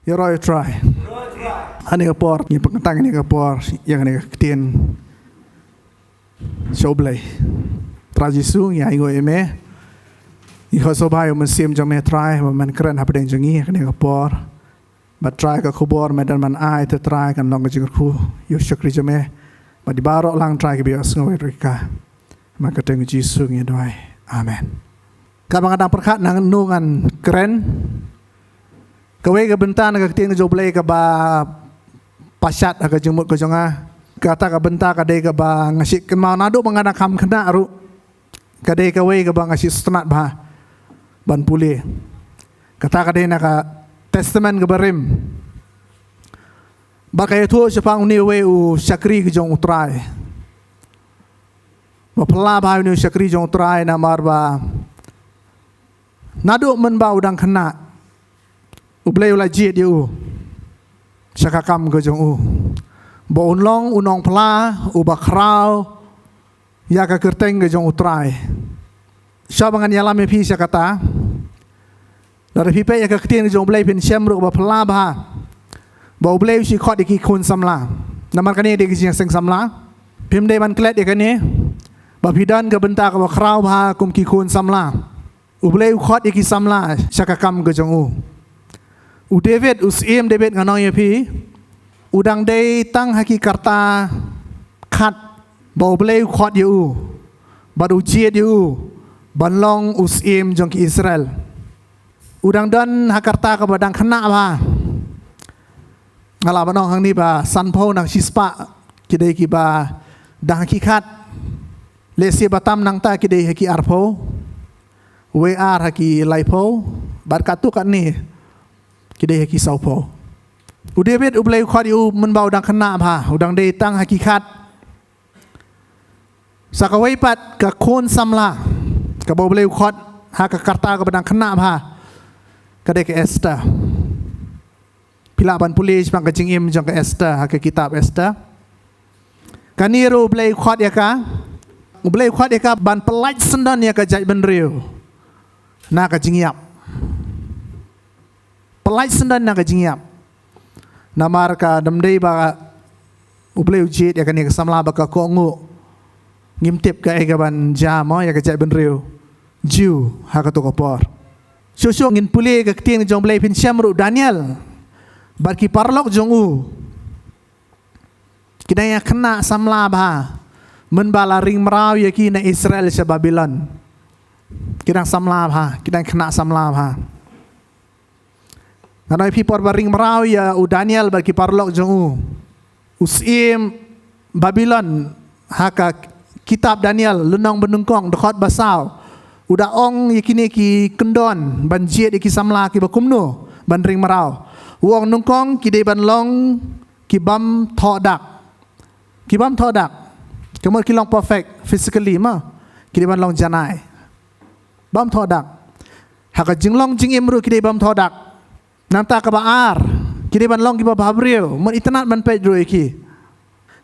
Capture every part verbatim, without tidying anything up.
Ïaroh ïa U Trai. Ha kane ka por ngi pynkynthah ïa kane ka por ïa kane ka ktien sha U Blei. Trai Jisu, ngi ainguh ïa me. Ngi khot sngewbha ïa u Mynsiem jong me Trai ba men kren hapdeng jong ngi ha kane ka por. Bad Trai, ka khubor me dang ban ai te Trai kan long ka jingkyrkhu ïa u shakri jong me. Bad ïa baroh lang Trai kiba ïohsngew ïa ka. Ha ka kyrteng u Jisu ngi duwai. Amen. Kaba nga dang pyrkhat naduh ngan kren, kawei ka bynta na ka ktien jong U Blei kaba pashat ha ka jingmut ka jong nga. Kata ka bynta ka dei kaba nga shu kynmaw naduh ba nga dang kham khynnah ruh. Ka dei kawei kaba nga shu sngewtynnat bha ban pule. Kata ka dei na ka Testament kaba rim. Bad ka ïathuh shaphang une uwei u shakri ka jong U Trai. Ba phylla bha une u shakri jong U Trai namar ba naduh mynba u dang khynnah, U Blei u la jied ïa u sha ka kam ka jong u, ba un long u nongphylla uba khraw ïa ka kyrteng ka jong U Trai. Shuwa ba ngan ïalam ïa phi sha kata, lada phi peit ïa ka ktien ka jong U Blei phin shem ruh ba phylla bha ba U Blei u shu khot ïa ki khun samla. Namar kane dei ka jingïaseng samla. Phim dei ban klet ïa kane ba phi don ka bynta kaba khraw bha kum ki khun samla. U Blei u khot ïa ki samla sha ka kam ka jong u. U David, u syiem David ngan ong ïa phi, u dang dei tang ha ki rta khat ba U Blei u khot ïa u bad u jied ïa u ban long u syiem jong ki Israel. U dang don ha ka rta kaba dang khynnah bha. Nga lah ban ong hangne ba sanphew na ka shispah ki dei kiba dang ha ki khat. Lehse ba tam nangta ki dei ha ki arphew, wei ar ha ki laiphew, bad katto katne ki dei ha ki sawphew. U David U Blei u khot ïa u mynba u dang khynnah bha, u dang dei tang ha ki khat. Sa kawei pat ka khun samla kaba U Blei u khot ha ka rta kaba dang khynnah bha, ka dei ka Esther. Phi lah ban pule shaphang ka jingim jong ka Esther ha ka kitab Esther. Kane ruh U Blei u khot ïa ka, U Blei u khot ïa ka ban pyllait syndon ïa ka jaitbynriew na ka jingïap. Pyllait syndon na ka jingïap. Namar ka dang dei ba U Blei u jied ïa kane ka samla ba ka kohnguh, ngim tip kaei kaban jia mo ïa ka jaitbynriew Jiw ha kato ka por. Shuh shuh ngin pule ka ktien jong U Blei, phin shem ruh Daniel bad ki paralok jong u ki dang ïa khynnah samla bha mynba la ring mraw ïa ki na Israel sha Babilon. Ki dang samla bha, ki dang khynnah samla bha. Ngan ong ïa phi, por ba ring mraw ïa u Daniel bad ki paralok jong u, u syiem Babilon ha ka kitab Daniel lynnong ba nyngkong dkhot ba saw, u da ong ïa kine ki kyndon ban jied ïa ki samla kiba kumno ban ring mraw. U ong nyngkong ki dei ban long ki bym thoh dak. Ki bym thoh dak. Ka mut ki long perfect physically ma. Ki dei ban long janai. Bym thoh dak. Ha ka jinglong jingim ruh ki dei bym thoh dak. Nangta kaba ar, ki dei ban long kiba bhabriew, mut itynnad ban peit ruh ïa ki.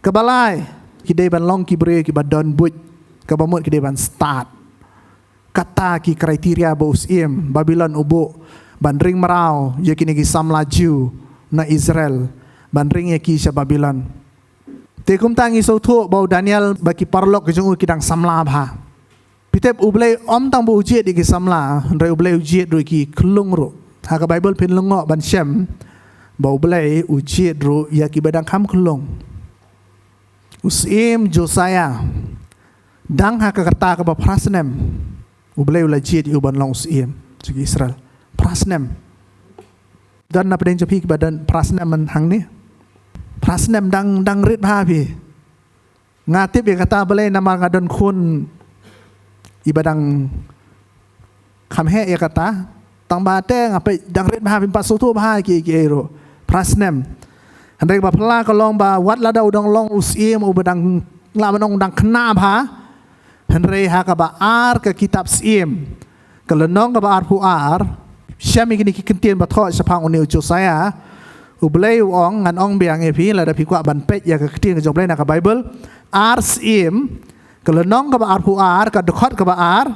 Kaba lai, ki dei ban long ki briew kiba don buit, kaba mut ki dei ban stad. Kata ki criteria ba u syiem Babilon u buh ban ring mraw ïa kine ki samla Jiw na Israel, ban ring ïa ki sha Babilon. Te kumta ngi sngewthuh ba u Daniel bad ki paralok ki jong u ki dang samla bha. Phi tip, U Blei ym tang ba u jied ïa ki samla, hynrei U Blei u jied ruh ïa ki khyllung ruh. Ha ka Baibl phin lyngngoh ban shem ba U Blei u jied ruh ïa kiba dang kham khyllung. U syiem Josiah, dang ha ka rta kaba phra snem, U Blei u la jied ïa u ban long u syiem jong ki Israel. Phra snem. Don na pdeng jong phi kiba don phra snem man hangne? Phra snem dang, dang rit bha phi. Nga tip ïa kata balei, namar nga don khun iba dang kham heh ïa kata. Tang ba te nga peit dang rit bha, phim pat sngewthuh bha ki, kiei ruh. Phra snem. Hynrei kaba phylla ka long ba wat lada u dang long u syiem uba dang, lah ban ong, dang khynnah bha, hynrei ha kaba ar ka kitab Syiem, ka lynnong kaba arphew ar, shem ïa kine ki kyntien ba thoh shaphang une u Josiah. U Blei u ong, ngan ong biang ïa phi, lada phi kwah ban peit ïa ka ktien ka jong U Blei na ka Baibl. Ar Syiem, ka lynnong kaba arphew ar, ka dkhot kaba ar,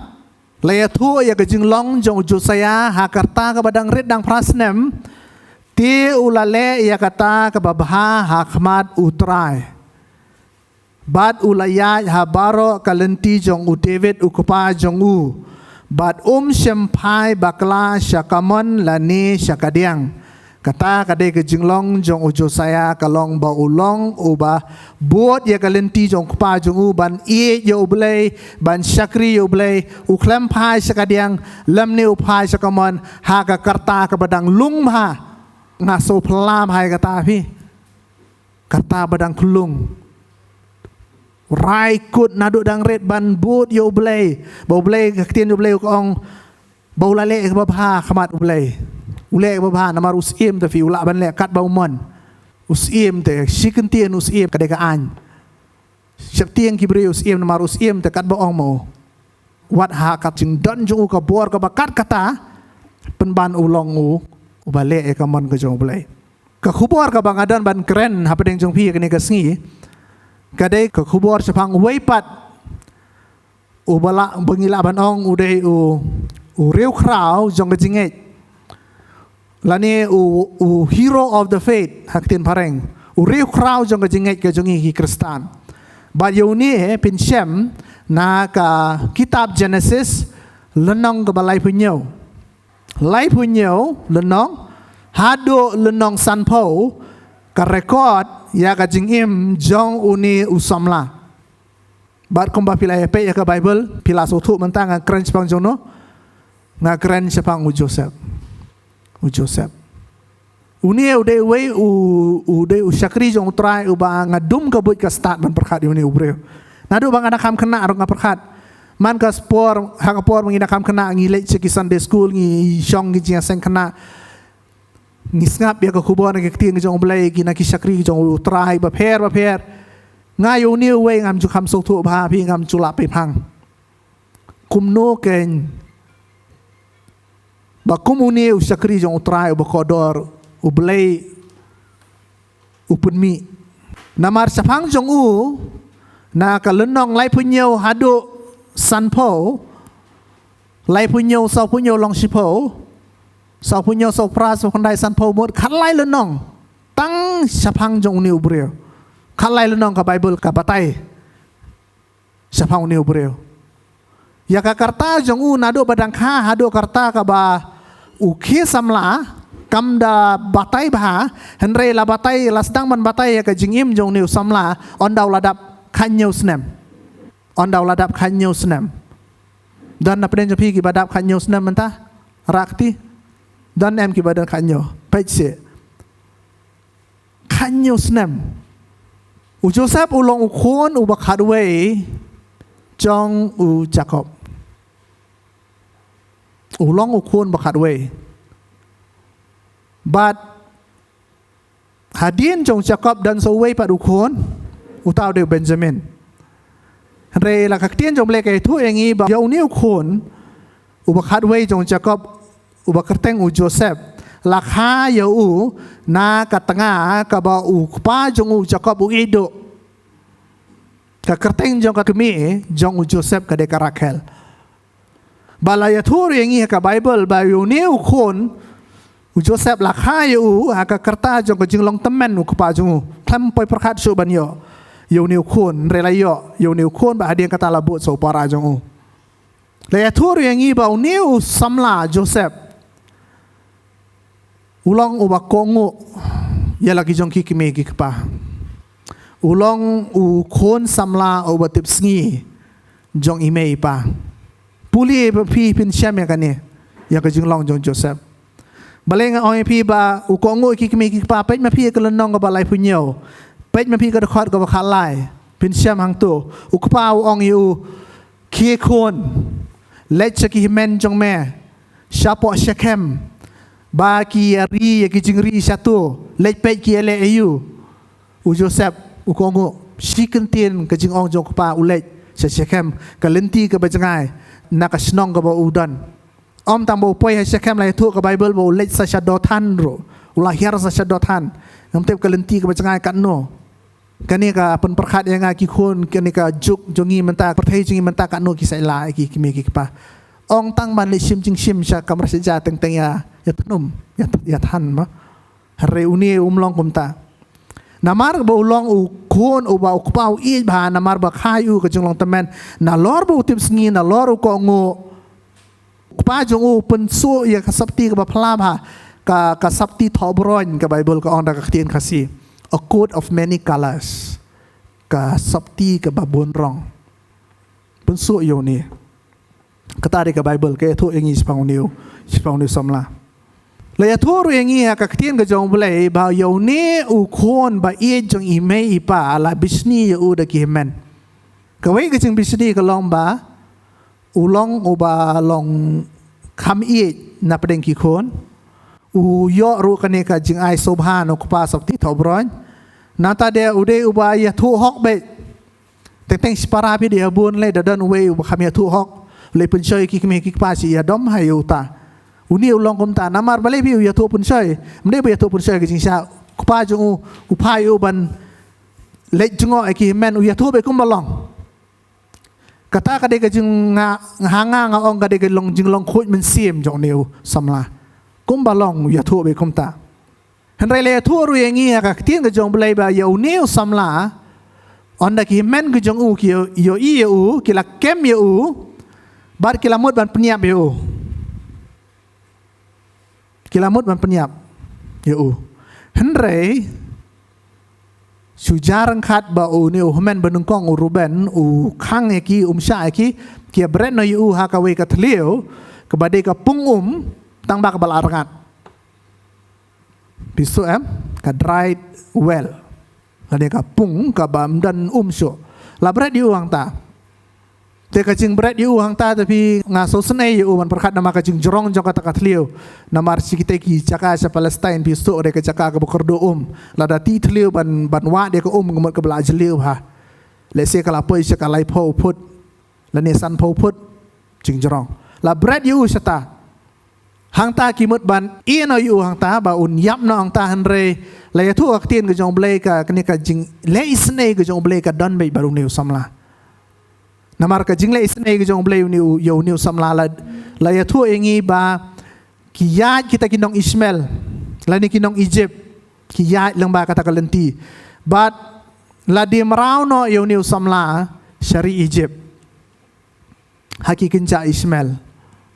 la ïathuh ïa ka jinglong jong u Josiah ha ka rta kaba dang rit dang phra snem. Te u la leh ïa kata kaba bha ha khmat U Trai, bad u la ïaid ha baroh ka lynti jong u David u kpa jong u, bad um shym phai bakla sha kamon lane sha kadiang. Kata ka dei ka jinglong jong u Josiah, ka long ba u long uba bud ïa ka lynti jong u kpa jong u ban ïeit ïa U Blei, ban shakri ïa U Blei. U khlem phai sha kadiang lymne u phai sha kamon ha ka karta kaba dang lung bha. Nga sngewphylla bha ïa kata, phi. Karta ba dang khlung. Rai kut naduh dang rit ban bud ïa U Blei. Ba U Blei, ka ktien U Blei ka ong ba u la leh kaba bha ha khmat U Blei. U leh kaba bha namar u syiem te, phi, u lah ban leh katba u mon. U syiem te, shi kyntien u syiem, ka dei ka aiñ. Sheptieng ki briew, u syiem namar u syiem te, katba ong mo. Wat ha ka jingdon jong u, ka bor kaba kat kata, pynban u long u, uba leh ïa ka mon ka jong U Blei. Ka khubor kaba nga don ban kren hapdeng jong phi ïa kane ka sngi, ka dei ka khubor shaphang uwei pat uba lah, ba ngi lah ban ong u dei u, u riewkhraw jong ka jingngeit. Lane u, u hero of the faith ha ka ktien phareng. U riewkhraw jong ka jingngeit ka jong ngi ki Khristan. Bad ïa une phin shem na ka kitab Genesis, lynnong kaba laiphew hynñiew. Laiphew hynñiew lynnong haduh lynnong sanphew, ka record ïa ka jingim jong une u samla. Bad kumba phi la ïa peit ïa ka Baibl, phi la sngewthuh mynta nga kren shaphang jong no. Nga kren shaphang u Joseph. U Joseph. Une u dei uwei u, u dei u shakri jong U Trai uba nga dum ka buit ka stad ban pyrkhat ïa une u briew. Naduh ba nga da kham khynnah ruh nga pyrkhat. Man ka por, ha ka por ba ngi da kham khynnah, ngi leit sha ki Sunday school, ngi shong ki jingïaseng khynnah. Ngi sngap ïa ka khubor na ki ktien jong U Blei, ki na ki shakri jong U Trai bapher bapher. Nga ïa une uwei ngam ju kham sngewthuh bha, phi, ngam ju lah peit phang. Kumno kein ba kum une u shakri jong U Trai uba kordor, U Blei u pynmih. Namar shaphang jong u, na ka lynnong laiphew hynñiew haduh sanphew, laiphew hynñiew, sawphew hynñiew, long shiphew, sawphew hynñiew, sawphra, sawkhyndai, sanphew, mut khatlai lynnong tang shaphang jong une u briew. Khatlai lynnong ka Baibl ka batai shaphang une u briew. Ïa ka karta jong u naduh ba dang kha haduh karta kaba u khie samla, kam da batai bha, hynrei la batai, la sdang ban batai ïa ka jingim jong une u samla, ynda u la dap khathynñiew snem. Ynda u la dap khathynñiew snem. Don na pdeng jong phi kiba dap khathynñiew snem mynta? Rah kti. Don em kiba don khathynñiew? Peit seh. Khathynñiew snem. U Joseph u long u khun uba khatwei jong u Jakob. U long u khun ba khatwei. Bad hadien jong u Jakob don sa uwei pat u khun, uta u dei u Benjamin. Hynrei la ka ktien jong U Blei ka ïathuh ïa ngi ba ïa une u khun uba khatwei jong u Jakob, uba kyrteng u Joseph, la kha ïa u na ka tnga kaba u kpa jong u Jakob u ïeit duh. Ka kyrteng jong ka kmie jong u Joseph ka dei ka Rakhel. Ba la ïathuh ruh ïa ngi ha ka Baibl ba ïa une u khun u Joseph la kha ïa u ha ka karta jong ka jinglong tymmen u kpa jong u. Khlem poi pyrkhat shuh ban ïoh ïa une u khun, hynrei la ïoh ïa une u khun bad hadien kata la bud sa u para jong u. La ïathuh ruh ïa ngi ba une u samla Joseph u long uba kohnguh ïa la ki jong ki kmie ki kpa. U long u khun samla uba tipsngi jong i mei i pa. Pule ba phi phin shem ïa kane, ïa ka jinglong jong Joseph. Balei nga ong ïa phi ba u kohnguh ïa ki kmie ki kpa, peit ma phi ïa ka lynnong kaba laiphew hynñiew. Peit ma phi ka dkhot kaba khatlai. Phin shem hangto. U kpa u ong ïa u, khie khun, leit sha ki hynmen jong me shapoh Shekhem, ba ki ïa ri ïa ki jingri shato, leit peit ki ïaleh aïu. U Joseph u kohnguh, shi kyntien ka jingong jong u kpa, u leit sha Shekhem, ka lynti kaba jngai na ka shnong kaba u don. Ym tang ba u poi ha Shekhem, la ïathuh ka Baibl ba u leit sa sha Dothan ruh, u la hiar sa sha Dothan. Ngam tip ka lynti kaba jngai katno. Kane ka pynpyrkhat ïa nga ki khun, kane ka juk jong ngi mynta, pyrthei jong ngi mynta, katno ki sa ïaleh ki kmie ki kpa. Ym tang ban leit shim jingshim sha kamra sha ja teng teng ïa, ïa thnum, ïa, ïa than ma. Hynrei une um long kumta. Namar ba u long u khun uba u kpa u ïeit bha, namar ba kha ïa u ka jinglong tymmen, nalor ba u tip sngi, nalor u kohnguh, u kpa jong u u pynsuh ïa ka sopti kaba phylla bha, ka, ka sopti thohbroin, ka Baibl ka ong da ka ktien Khasi, a coat of many colors. Ka sopti kaba bun rong. Pynsuh ïa une. Kata dei ka Baibl ka ïathuh ïa ngi shaphang une u, shaphang une u samla. La ïathuh ruh ïa ngi ha ka ktien ka jong U Blei ba ïa une u khun ba ïeit jong i mei i pa la bishni ïa u da ki hynmen. Kawei ka jingbishni ka long ba u long uba long kham ïeit na pdeng ki khun. U ïoh ruh kane ka jingai sngewbha na u kpa sopti thohbroin. Nangta de u dei uba ïathuh hok beit. Teng teng shipara phi dei ha bun lei, da don uwei uba kham ïathuh hok. Lei pynshoi ki kmie ki kpa shi ïadom ha ïa uta. Une u long kumta, namar balei phi u ïathuh pynshoi? Ym dei ba ïathuh pynshoi ka jingshisha. Kpa jong u, u phah ïa u ban leit jngoh ïa ki hynmen, u ïathuh beit kumba long. Kata ka dei ka jing nga, ha nga nga ong ka dei ka long jinglong khuid mynsiem jong une u samla. Kumba long u ïathuh beit kumta. Hynrei la ïathuh ruh ïa ngi ha ka ktien ka jong U Blei ba ïa une u samla, ynda ki hynmen ki jong u ki ïohi ïa u, ki la kem ïa u, bad ki la mut ban pynïap ïa u. Ki la mut ban pynïap ïa u. Hynrei shu jar ryngkat ba une u hynmen ba nyngkong u Reuben u khang ïa ki, um shah ïa ki, ki ïa bret noh ïa u ha kawei ka thliew kaba dei ka pung um, tang ba kaba la rngat. Phi sngewthuh em? Ka dried well. Lane ka pung kaba ym don um shuh. La bret ïa u hangta. Te ka jingbret ïa u hangta te phi, nga sngewsynei ïa u ban pyrkhat namar ka jingjrong jong kata ka thliew. Namar shi kitei ki jaka sha Palestine phi sngewthuh dei ka jaka kaba kyrduh um. Lada tih thliew ban, ban wad ïa ka um ka mut kaba la jylliew bha. Lehse ka la poi sha ka laiphew phut. Lane sanphew phut. Jingjrong. La bret ïa u shata. Hangta ki mut ban ïeh noh ïa u hangta ba un ïap noh hangta, hynrei la ïathuh ha ka ktien ka jong U Blei ka, kane ka jingleh isynei ka jong U Blei ka don beit bad une u samla. Namar ka jingleh isynei ka jong U Blei une u, ïa une u samla la, la ïathuh ïa ngi ba ki ïaid kita ki nong Ishmael lane ki nong Egypt, ki ïaid lyngba kata ka lynti. Bad la die mraw noh ïa une u samla sha ri Egypt. Ha ki kynja Ishmael.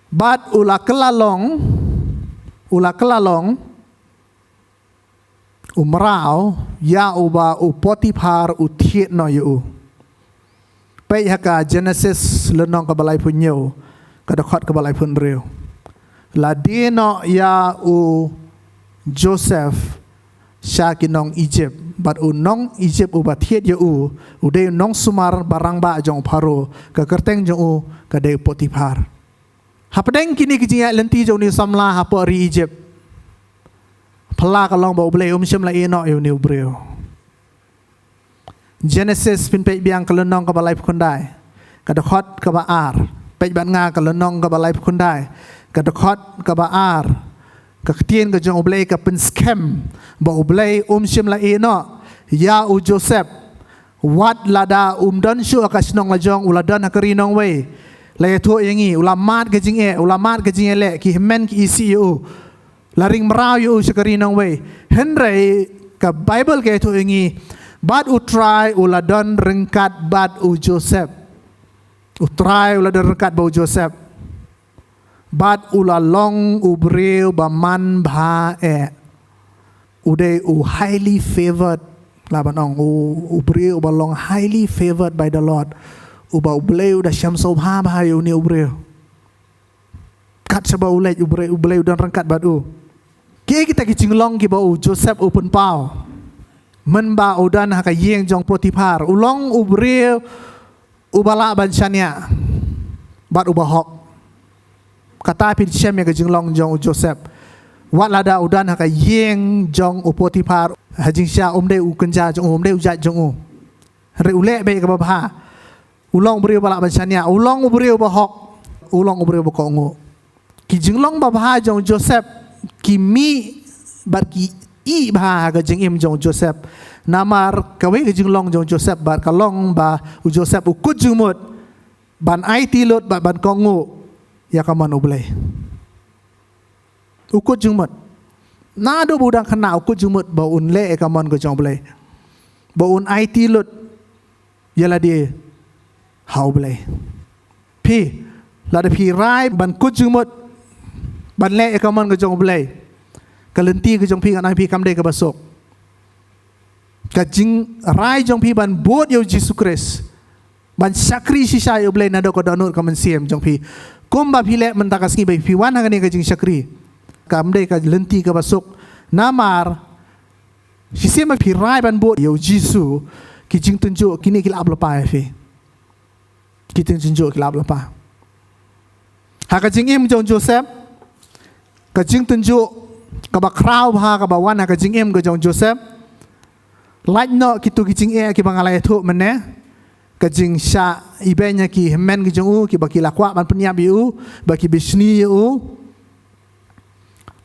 Bad u la kylla long, u la kylla long u mraw ïa uba u Potiphar u thied noh ïa u. Peit ha ka Genesis lynnong kaba laiphew hynñiew, ka dkhot kaba laiphew hynriew. La die noh ïa u Joseph sha ki nong Egypt, bad u nong Egypt uba thied ïa u, u dei u nongsumar ba rangbah jong u Pharaoh, ka kyrteng jong u ka dei u Potiphar. Hapdeng kine ki jingïaid lynti jong une u samla hapoh ri Egypt, phylla ka long ba U Blei um shym la ïeh noh ïa une u briew. Genesis, phin peit biang ka lynnong kaba laiphew khyndai, ka dkhot kaba ar. Peit bad nga ka lynnong kaba laiphew khyndai, ka dkhot kaba ar. Ka ktien ka jong U Blei ka pynskhem ba U Blei um shym la ïeh noh ïa u Joseph. Wat lada um don shuh ha ka shnong lajong, u la don ha ka ri nongwei. La ïathuh ïa ngi, u la mad ka jingeh, u la mad ka jingeh leh, ki hynmen ki isih ïa u. La ring mraw ïa u sha ka ri nongwei. Hynrei ka Baibl ka ïathuh ïa ngi, bad U Trai u la don ryngkat bad u Joseph. U Trai u la don ryngkat bad u Joseph. Bad u la long u briew ba man bha eh. U dei u highly favored. Lah ban ong u, u briew uba long highly favored by the Lord. Uba U Blei u da shem sngewbha bha ïa une u briew. Kat shaba u leit, U Blei, U Blei u don ryngkat bad u. Kiei kita ki jinglong kiba u Joseph u pynpaw? Mynba u don ha ka ïing jong Potiphar, u long u briew uba lah ban shaniah bad uba hok. Kata phin shem ïa ka jinglong jong u Joseph. Wat lada u don ha ka ïing jong u Potiphar, ha jingshisha um dei u kynja jong u, um dei u jait jong u. Hynrei u leh beit kaba bha. U long u briew ba lah ban shaniah, u long u briew ba hok, u long u briew ba kohnguh. Ki jinglong ba bha jong u Joseph ki mih bad ki ih bha ha ka jingim jong u Joseph. Namar kawei ka jinglong jong u Joseph bad ka long ba u Joseph u kut jingmut ban aiti lut bad ban kohnguh ïa ka mon U Blei. U kut jingmut. Naduh ba u dang khynnah u kut jingmut ba un leh ïa ka mon ka jong U Blei, ba un aiti lut ïa lade ha U Blei. Phi, lada phi rai ban kut jingmut ban leh ïa ka mon ka jong U Blei, ka lynti ka jong phi, ngan ong ïa phi, kam dei kaba suk. Ka jingrai jong phi ban bud ïa U Jisu Khrist, ban shakri shisha ïa U Blei naduh ka dohnud ka mynsiem jong phi, kumba phi leh mynta ka sngi ba phi wan ha kane ka jingshakri, kam dei ka lynti kaba suk. Namar shisien ba phi rai ban bud ïa U Jisu, ki jingtynjuh kine ki la ap lypa ïa phi. Ki jingtynjuh ki la ap lypa. Ha ka jingim jong Joseph, ka jingtynjuh kaba khraw bha kaba wan ha ka jingim ka jong Joseph, lait noh kito ki jingeh kiba nga la ïathuh mynne, ka jingshah ibeiñ ïa ki hynmen ki jong u, kiba ki la kwah ban pynïap ïa u, ba ki bishni ïa u.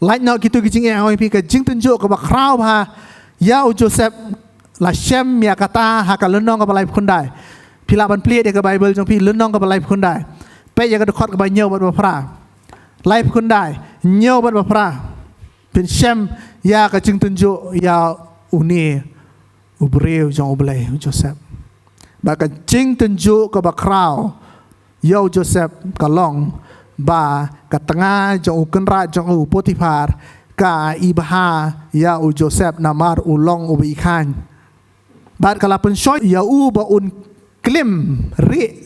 Lait noh kito ki jingeh, ong ïa phi, ka jingtynjuh kaba khraw bha ïa u Joseph, la shem ïa kata ha ka lynnong kaba laiphew khyndai. Phi lah ban plie ïa ka Baibl jong phi, lynnong kaba laiphew khyndai. Peit ïa ka dkhot kaba hynñiew bad ba phra. Laiphew khyndai, hynñiew bad ba phra. Phin shem ïa ka jingtynjuh ïa une u briew jong U Blei, u Joseph. Bad ka jingtynjuh kaba khraw ïa u Joseph ka long ba ka tnga jong u kynrad jong u, Potiphar, ka ibha ïa u Joseph namar u long uba i khlaiñ. Bad ka la pynshoi ïa u ba un klim rieh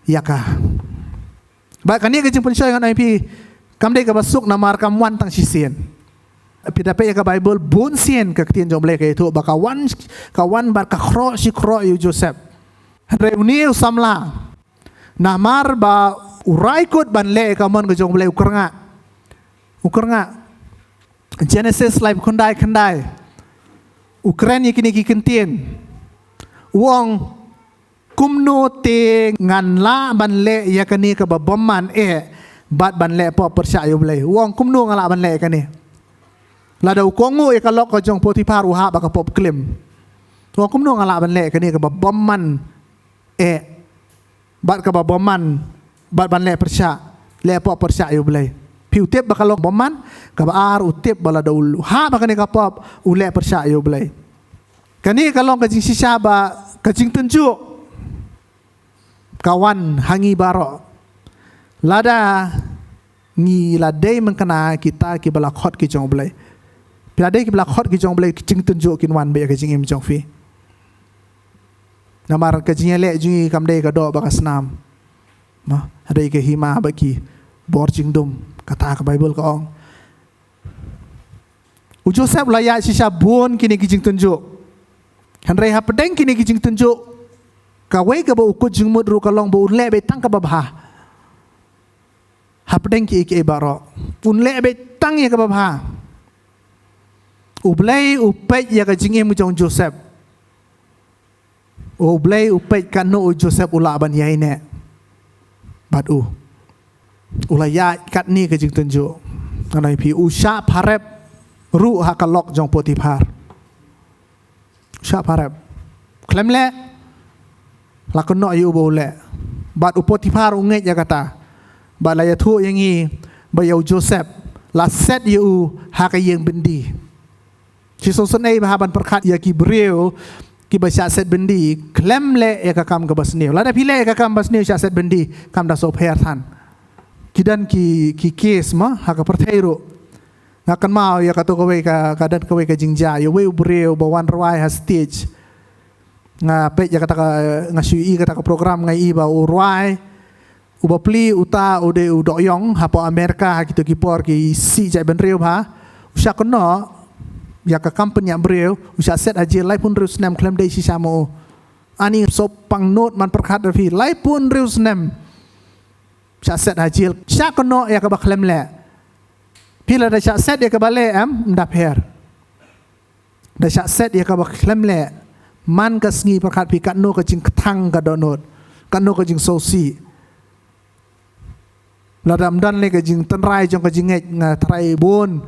ïa ka. Bad kane ka jingpynshoi, ngan ong ïa phi, kam dei kaba suk namar kam wan tang shisien. Phi da peit ïa ka Baibl, bun sien ka ktien jong U Blei ka ïathuh ba ka wan, ka wan bad ka khroh shi khroh ïa u Joseph. Hynrei une u samla, namar ba u rai kut ban leh ïa ka mon ka jong U Blei, u kyrngah. U kyrngah. Genesis laiphew khyndai, khyndai. U kren ïa kine ki kyntien. U ong, kumno te ngan lah ban leh ïa kane kaba bymman eh bad ban leh pop pyrshah ïa U Blei? U ong, kumno nga lah ban leh ïa kane? Lada u kohnguh ïa ka lok ka jong Potiphar, u hap ba ka pop klim. U ong, kumno nga lah ban leh ïa kane kaba bymman eh bad kaba bymman bad ban leh pyrshah, leh pop pyrshah ïa U Blei? Phi, u tip ba ka long bymman. Kaba ar, u tip ba lada u hap ba kane ka pop, u leh pyrshah ïa U Blei. Kane ka long ka jingshisha ba ka jingtynjuh ka wan ha ngi baroh. Lada ngi la dei mynta kita kiba la khot ki jong U Blei. Phi la dei kiba la khot ki jong U Blei, ki jingtynjuh kin wan bad ïa ka jingim jong phi. Namar ka jingïaleh jong ngi kam dei ka doh bad ka snam. Mo, ha dei ka hima bad ki bor jingdum, kata ka Baibl ka ong. U Joseph u la ïaid shisha bun kine ki jingtynjuh. Hynrei hapdeng kine ki jingtynjuh, kawei kaba u kut jingmut ruh ka long ba un leh beit tang kaba bha. Hapdeng kiei kiei baroh, un leh beit tang ïa kaba bha. U Blei u peit ïa ka jingim jong u Joseph. U Blei u peit katno u Joseph u lah ban ïaineh bad u. U la ïaid katne ka jingtynjuh. Ngan ong ïa phi, u shah pharep ruh ha ka lok jong Potiphar. U shah pharep. Khlem leh, la kynnoh ïa u ba u leh. Bad u Potiphar u ngeit ïa kata. Bad la ïathuh ïa ngi ba ïa u Joseph la set ïa u ha ka ïing byndi. Shi shisha ei ba hap ban pyrkhat ïa ki briew kiba shah set byndi khlem leh ïa ka kam kaba sniew. Lada phi leh ïa ka kam ba sniew, shah set byndi, kam da shu pher than. Ki don ki, ki case mo ha ka pyrthei ruh. Nga kynmaw ïa kato kawei ka, ka don kawei ka jingjia ïa uwei u briew ba wan rwai ha stage. Nga peit ïa kata ka, nga shu ïohi kata ka program, nga ïohi ba u rwai. U bapli uta u dei u dohïong hapoh Amerika ha kito ki por ki sih jaitbynriew bha. U shah kynnoh ïa ka kam pynïap briew, u shah set ha jel laiphew hynriew snem khlem dei shisha mo. Ani sop pang not man pyrkhat da phi, laiphew hynriew snem. Shah set ha jel, shah kynnoh ïa kaba khlem leh. Phi, lada shah set ïa kaba leh em, ym da pher. Da shah set ïa kaba khlem leh, man ka sngi pyrkhat phi katno ka jingkthang ka dohnud, katno ka jingsngewsih. Lada ym don leh ka jingtynrai jong ka jingngeit, nga tharai bun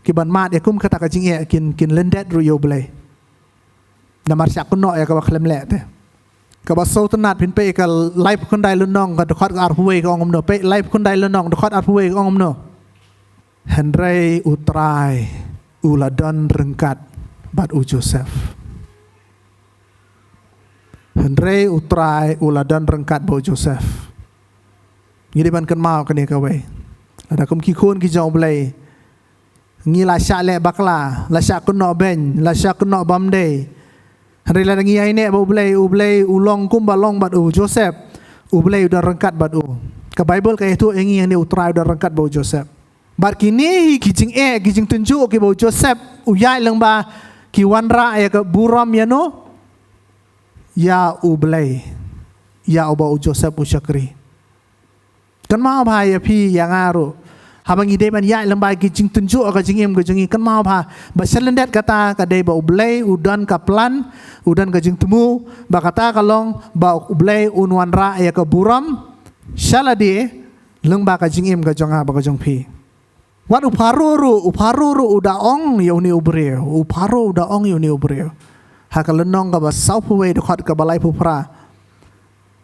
kiban mad ïa kum kata ka jingeh kin, kin lyndet ruh ïa U Blei. Namar shah kynnoh ïa kaba khlem leh te. Kaba sngewtynnat, phin peit ka laiphew khyndai lynnong ka dkhot ka arphew wei ka ong kumno. Peit laiphew khyndai lynnong dkhot arphew wei ka ong kumno. Hynrei U Trai u la don ryngkat bad u Joseph. Hynrei U Trai u la don ryngkat bad u Joseph. Ngi dei ban kynmaw kane kawei. Lada kum ki khun ki jong U Blei, ngi la shah leh bakla, la shah kynnoh beiñ, la shah kynnoh bymdei. Hynrei lada ngi ïaineh bad U Blei, U Blei u long kumba long bad u Joseph. U Blei u don ryngkat bad u. Ka Baibl ka ïathuh ïa ngi hangne U Trai u don ryngkat bad u Joseph. Bad kine hi ki jingeh, ki jingtynjuh kiba u Joseph u ïaid lyngba, ki wanrah ïa ka burom ïano? Ïa U Blei. Ïa uba u Joseph u shakri. Kynmaw bha ïa phi ïa nga ruh. Haba ngi dei ban ïaid lyngba ki jingtynjuh ka jingim ka jong ngi, kynmaw bha ba sha lyndet kata ka dei ba U Blei u don ka plan, u don ka jingthmu, ba kata ka long ba U Blei un wanrah ïa ka burom sha lade lyngba ka jingim ka jong nga bad ka jong phi. Wat u Pharaoh ruh, u Pharaoh ruh u da ong ïa une u briew, u Pharaoh u da ong ïa une u briew. Ha ka lynnong kaba sawphew wei, dkhot kaba laiphew phra.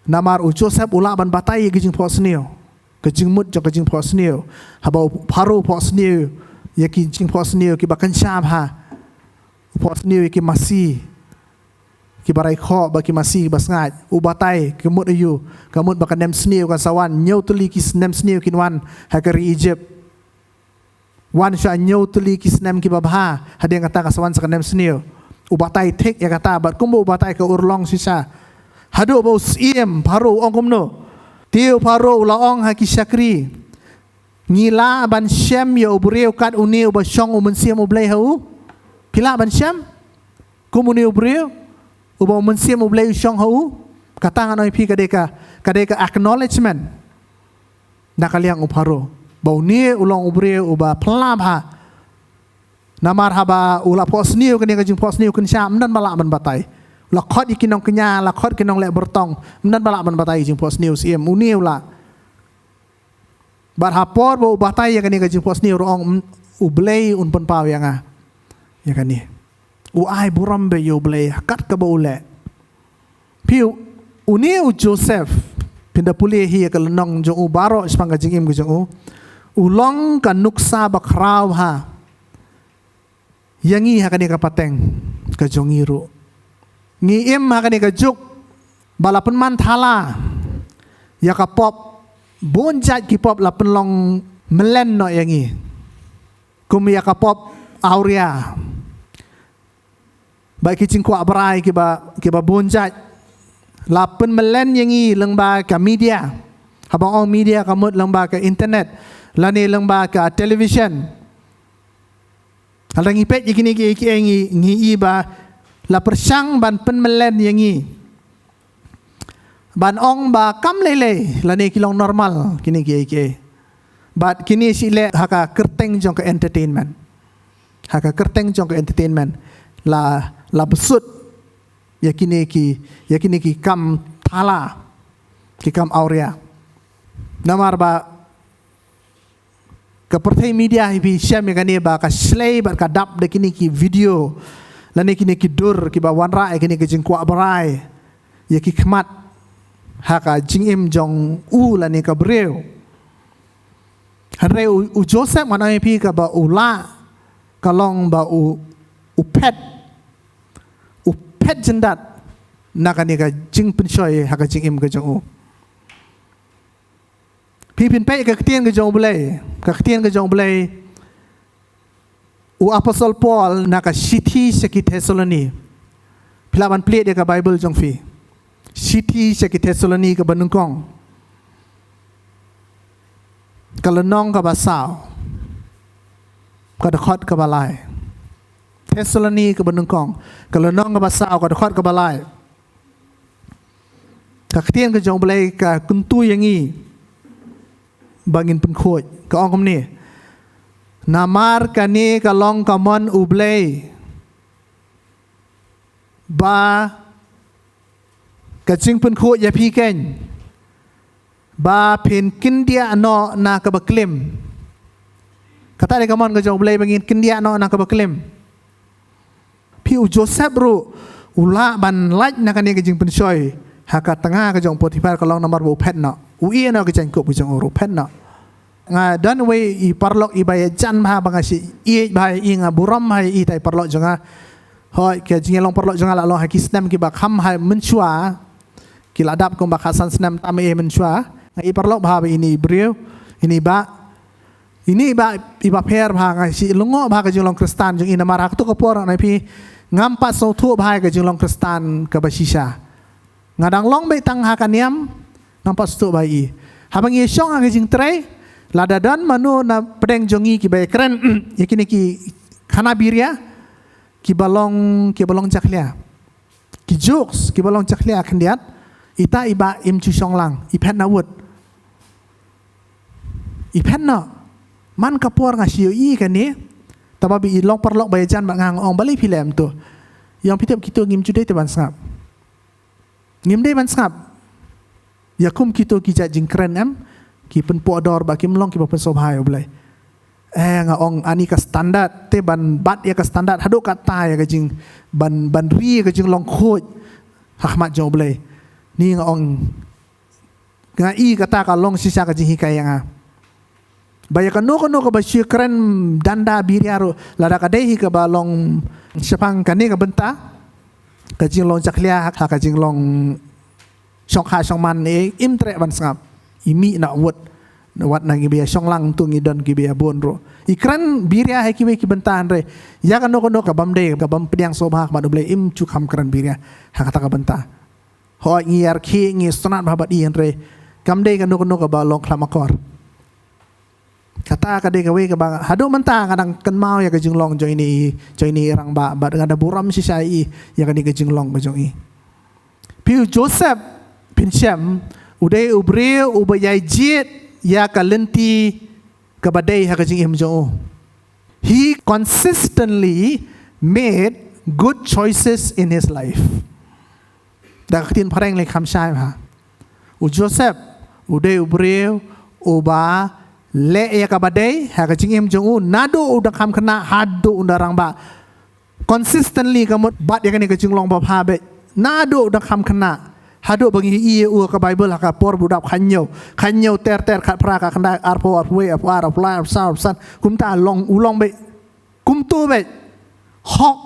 Namar u Joseph u lah ban batai ïa ki jingphohsniew, ka jingmut jong ka jingphohsniew. Haba u Pharaoh u phohsniew ïa ki jingphohsniew kiba kynja bha, u phohsniew ïa ki masi kiba rai khoh bad ki masi kiba sngaid, u batai ka mut aïu? Ka mut ba ka nemsniew kan sa wan, hynñiew tylli ki nemsniew kin wan ha ka ri Egypt. Wan shuwa hynñiew tylli ki snem kiba bha, hadien kata ka sa wan sa ka nemsniew. U batai thik ïa kata, bad kumba u batai ka urlong shisha. Haduh ba u syiem Pharaoh u ong kumno? Te u Pharaoh u la ong ha ki shakri, ngi lah ban shem ïa u briew kat une uba shong u Mynsiem U Blei ha u? Phi lah ban shem? Kum une u briew uba u Mynsiem U Blei u shong ha u? Kata ngan ong ïa phi ka dei ka, ka dei ka acknowledgement na ka liang u Pharaoh ba une u long u briew uba phylla bha. Namar haba u la phohsniew kane ka jingphohsniew kynja, ym don ba lah ban batai. U la khot ïa ki nongkñia, la khot ki nongleh byrtong, ym don ba lah ban batai ïa ka jingphohsniew u syiem, une u lah. Bad ha por ba u batai ïa kane ka jingphohsniew u ong, "U Blei un pynpaw ïa nga ïa kane." U ai burom bha ïa U Blei ha kat kaba u leh. Phi, une u Joseph, phin da pule hi ïa ka lynnong jong u baroh shaphang ka jingim ka jong u, u long ka nuksa ba khraw bha ïa ngi ha kane ka pateng ka jong ngi ruh. Ngi im ha kane ka juk ba la pynman thala ïa ka pop, bun jait ki pop la pynlong mlien noh ïa ngi. Kum ïa ka pop awria, ba ki jingkwah brai kiba, kiba bun jait la pynmlien ïa ngi lyngba ka media. Haba ong media ka mut lyngba ka internet lane lyngba ka television. Lada ngi peit ïa kine kiei kiei ngi, ngi i ba la pyrshang ban pynmlien ïa ngi, ban ong ba kam lei lei lane ki long normal kine kiei kiei. Bad kine shi leh ha ka kyrteng jong ka entertainment. Ha ka kyrteng jong ka entertainment la, la bsut ïa kine ki, ïa kine ki kam thala, ki kam awria. Namar ba ka pyrthei media hi, phi shem ïa kane ba ka shlei bad ka dap da kine ki video lane kine ki dur kiba wanrah ïa kine ki jingkwah brai ïa ki khmat ha ka jingim jong u lane ka briew. Hynrei u, u Joseph, ngan ong ïa phi, kaba u lah ka long ba u, u phet, u phet jyndat na kane ka jingpynshoi ha ka jingim ka jong u. Phi, phin peit ka ktien ka jong U Blei, ka ktien ka jong U Blei, u apostol Paul na ka shithi sha ki Thessaloni. Phi lah ban plie ïa ka Baibl jong phi. Shithi sha ki Thessaloni kaba nyngkong, ka lynnong kaba saw, ka dkhot kaba lai. Thessaloni kaba nyngkong, ka lynnong kaba saw, ka dkhot kaba lai. Ka ktien ka jong U Blei ka kyntu ïa ngi ba ngin pynkhuid. Ka ong kumne: Namar kane ka long ka mon U Blei, ba ka jingpynkhuid ïa phi keiñ, ba phin kyndiah noh na kaba klim. Kata dei ka mon ka jong U Blei, ba ngin kyndiah noh na kaba klim. Phi, u Joseph ruh u lah ban lait na kane ka jingpynshoi ha ka tnga ka jong u Potiphar, ka long namar ba u phet noh. U ïeh noh ki jaiñkup ka jong u ruh, u phet noh. Nga don wei i paralok iba ïajan bha, ba nga shu ïeit bha ïa i, nga burom bha ïa i, ita i paralok jong nga. Hooid, ka jingïalong paralok jong nga la long ha ki snem kiba kham ha mynshuwa, ki la dap kumba khatsan snem tam eh mynshuwa. Nga ïeit paralok bha bad ine i briew, ine i bah. Ine i bah iba pher bha, nga shu lyngngoh bha ka jinglong Khristan jong i, namar ha kato ka por, nga ong ïa phi, ngam pat sngewthuh bha ïa ka jinglong Khristan kaba shisha. Nga dang long beit tang ha ka niam, ngam pat sngewthuh bha ïa i. Haba ngi ïashong ha ka jingtrei, lada don mano na pdeng jong ngi kiba ïakren ïa kine ki khana biria, kiba long, kiba long jakhlia, ki jokes kiba long jakhlia khyndiat, ita i bah im ju shong lang, i phet noh wut. I phet noh. Man ka por nga shu ïohi kane, tangba ba i long paralok ba ïajan bad nga, nga ong, balei phi leh kumto? I ong, phi tip, kito ngim ju dei te ban sngap. Ngim dei ban sngap ïa kum kito ki jait jingkren, em, ki pynpoh dor ba kim long kiba pynsngewbha ïa U Blei. Eh, nga ong, ani ka standard te ban bat ïa ka standard haduh katta ïa ka jing, ban, ban ri ïa ka jinglong khuid ha khmat jong U Blei. Ni nga ong, nga i kata ka long shisha ka jinghikai ïa nga. Ba ïa kano kano kaba shu kren danda biria ruh, lada ka dei hi kaba long shaphang kane ka bynta, ka jinglong jakhlia ha ka jinglong shongkha shongman, eh, im treh ban sngap. I mih noh wut. Wat na ngi ba ïashong lang tu ngi don kiba ïabun ruh. I kren biria ha kiwei ki bynta, hynrei ïa kano kano ka bym dei, ka bym pdiang sngewbha ha khmat U Blei, im ju kham kren biria ha kata ka bynta. Hooid, ngi ïarkhie, ngi sngewtynnat bha bad i, hynrei kam dei kano kano kaba long khlem akor. Kata ka dei kawei kaba haduh mynta nga dang kynmaw ïa ka jinglong jong ine i, jong ine i rangbah, bad nga da burom shisha ïa i ïa kane ka jinglong ka jong i. Phi, u Joseph, phin shem, u dei u briew uba ïai jied ïa ka lynti kaba dei ha ka jingim jong u. He consistently made good choices in his life. Da ka ktien phareng lei kham shai bha. U Joseph u dei u briew uba leh ïa kaba dei ha ka jingim jong u, naduh u dang kham khynnah haduh u dang rangbah. Consistently ka mut bat ïa kane ka jinglong babha beit. Naduh u dang kham khynnah haduh ba ngi ïohi ïa u ha ka Baibl, ha ka por ba u dap khathynñiew, khathynñiew, ter ter, khatphra, khatkhyndai, arphew, arphew wei, arphew ar, arphew lai, arphew saw, arphew san, kumta long, u long beit kumta beit. Hok,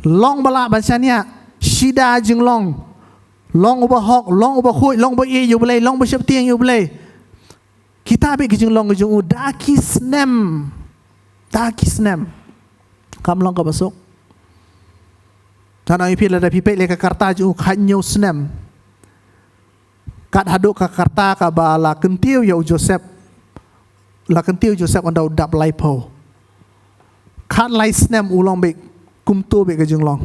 long ba lah ban shaniah, shida jinglong, long uba hok, long uba khuid, long uba ïeit ïa U Blei, long uba sheptieng ïa U Blei. Kita beit ki jinglong ki jong u da ki snem, da ki snem. Kam long kaba suk. Tang ïa phi, lada phi peit lei ka karta jong u, khathynñiew snem. Kat haduh ka karta kaba la kyntiew ïa u Joseph, la kyntiew Joseph ynda u dap laiphew. Khatlai snem u long beit kumta beit ka jinglong.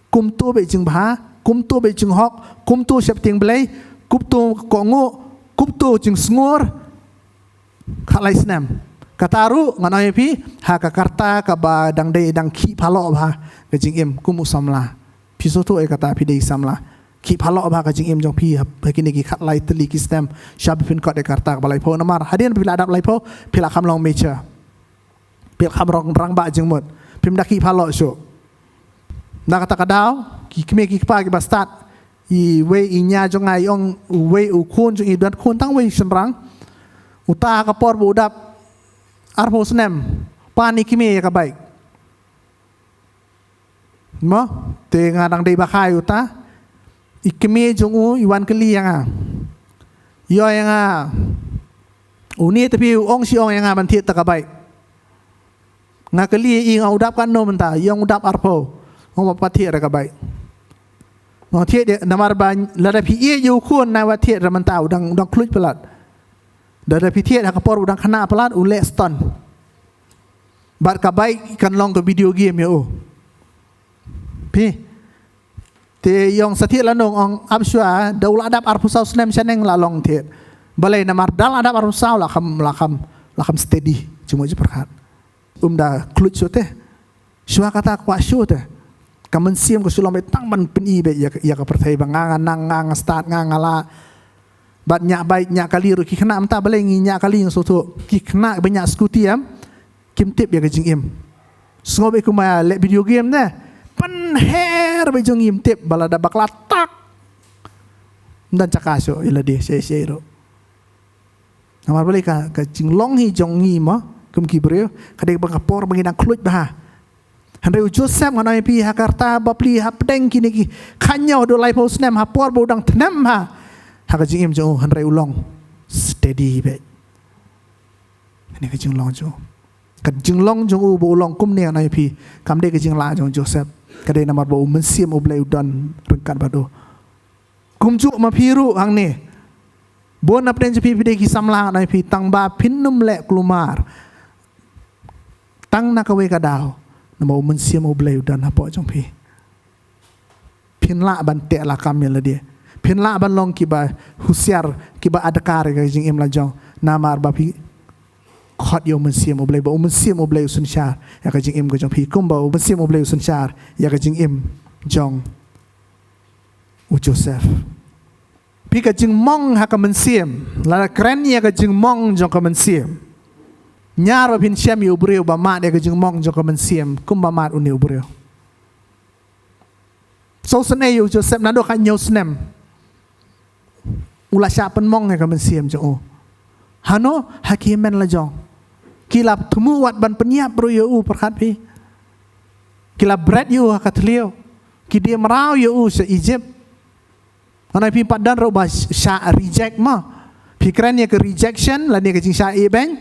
Kumta beit jingbha, kumta beit jinghok, kumta sheptieng Blei, kumta kohnguh, kumta jingsngur. Khatlai snem. Kata ruh ngan ong ïa phi, ha ka karta kaba dang dei dang khih phalok bha ka jingim kum u samla. Phi sngewthuh ïa kata, phi dei samla. Khih phalok bha ka jingim jong phi ha, ha kine ki khatlai tylli ki snem shwa ba phin kot ïa ka karta kaba laiphew, namar hadien ba phi la dap laiphew, phi la kham long mature. Phi la kham long rangbah jingmut. Phim da khih phalok shuh. Na kata ka daw, ki kmie ki kpa kiba stad, iwei i nia jong nga i ong, uwei u khun jong i, don khun tang wei shynrang. Uta ha ka por ba u dap arphew snem, pan i kmie ïa ka bike. Mo, te nga dang dei ba khai uta. I kmie jong u i wan kylli ïa nga. Ïoh ïa nga. Une te phi, u ong shi ong ïa nga ban thied da ka bike. Nga kylli i, nga, u dap katno mynta? I ong u dap arphew. Nga ong ba pat thied da ka bike. Nga thied ïa, namar ba lada phi ïeit ïa u khun, nai wat thied da mynta, u dang, u dang khluit palat. Lada phi thied ha ka por u dang khynnah palat, u leh stun. Bad ka bike kan long ka video game ïa u. Phi. Te i ong sa thied lano, nga ong ap shuwa, da u la dap arphew saw snem shaneng la long thied. Balei? Namar da la dap arphew saw la kham, la kham, la kham steady jingmut jingpyrkhat. Um da khluit shuh te. Shuwa kata kwah shuh te. Ka mynsiem ka shu long beit tang ban pyni beit ïa, ïa ka pyrthei ba nga, nga nang, nga, nga stad, nga, nga lah. Bad ñiah bike, ñiah kali ruh, ki khynnah mynta balei ngi ñiah kali, nga sngewthuh. Ki khynnah ba ñiah scooty, em, kim tip ïa ka jingim. Sngewbha kumba leh video game ne. Pynher ba jong ngim tip ba lada bakla tak. Ym don jaka shuh ïa lade, shei shei ruh. Namar balei ka, ka jinglong hi jong ngi mo, kum ki briew, ka dei ba ka por ba ngi dang khluit bha. Hynrei u Joseph ngan ong ïa phi ha ka rta bapli hapdeng kine ki khañiew haduh laiphew snem ha por ba u dang tnem ha, ha ka jingim jong u, hynrei u long steady beit. Kane ka jinglong jong u. Ka jinglong jong u ba u long kumne ngan ong ïa phi, kam dei ka jinglah jong u Joseph. Ka dei namar ba u Mynsiem u Blei u don ryngkat bad u. Kumjuh ma phi ruh hangne. Bun na pdeng jong phi phi dei ki samla ngan ong ïa phi tang ba phin ym leh kulmar. Tang na kawei ka daw. Namar u Mynsiem u Blei u don hapoh jong phi. Phin lah ban teh lakam ïa lade. Phin lah ban long kiba husiar, kiba adkar ïa ka jingim la jong. Namar ba phi khot ïa u Mynsiem u Blei, ba u Mynsiem u Blei u synshar ïa ka jingim ka jong phi. Kumba u Mynsiem u Blei u synshar ïa ka jingim jong u Joseph. Phi ka jingmong ha ka mynsiem, lada kren ïa ka jingmong jong ka mynsiem. Ñiar ba phin shem ïa u briew ba mad ïa ka jingmong jong ka mynsiem, kumba mad une u briew. Sngewsynei ïa u Joseph naduh ka hynñiew snem. U la shah pynmong ïa ka mynsiem jong u. Hano, ha ki hynmen la jong. Ki la thmu wat ban pynïap ruh ïa u pyrkhat phi. Ki la bret ïa u ha ka thliew. Ki die mraw ïa u sha Egypt. Ngan ong ïa phi pat don ruh ba shah reject mo. Phi kren ïa ka rejection, lane ka jingshah ibeiñ.